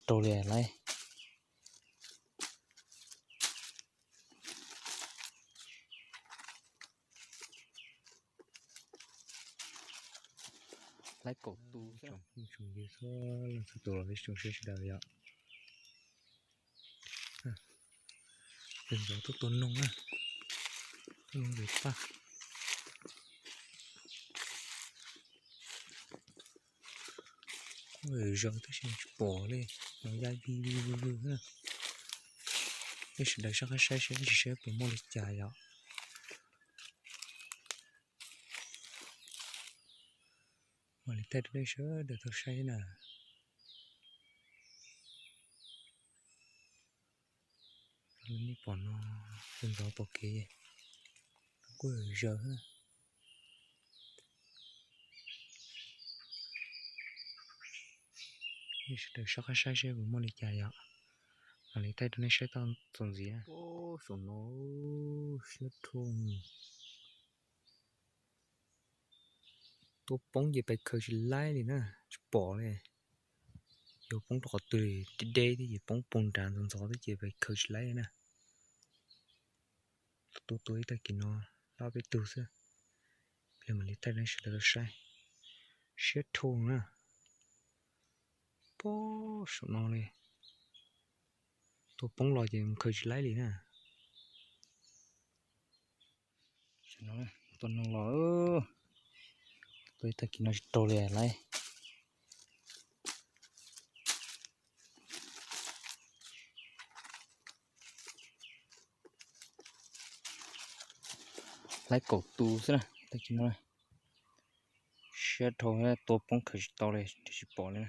raug li lawm. Laib kaum tus xwb. Tsoom phooj tsoom ywg txhua leej txhua tus los tsoom saib sawv daws yom. Tus ntxov tuaj tua noog na, tuaj noog ntawm paj. Kuj zaws tab sis tsis pom li, no ya vij vij vij na. Nej sawv daws soj qab saib seb tsis saib puas muaj li cas yom. Mam li thaij rau nej sawv daws tau saib na. Nej pom no, tus ntxov pom kev, kuj zaws. Nej sawv daws soj qab saib seb puas muaj li cas yom. Mam li thaij rau nej saib tau txuas ntxiv. Saum no siab dhau. Tua poob ces pais khaws tsis laib li na, tsis pom li. Yuav poob rau qhov twg deb deb thiab ces poob puag nrad ntxov ntxov thiab ces pais khaws tsis laib li na. Tua tua ib tag kis no, lab peb tug xwb. Pliag mam li thaij rau nej sawv daws tau saib. Siab dhau na. Pob saum no li. Tua poob los ces mus khaws tsis laib li na. Tua noog los, tua ib tag kis no tsis raug li lawm. Laib kaum tus xwb na, tag kis no siab dhau, tua poob khaws tsis tau li, tsis pom li.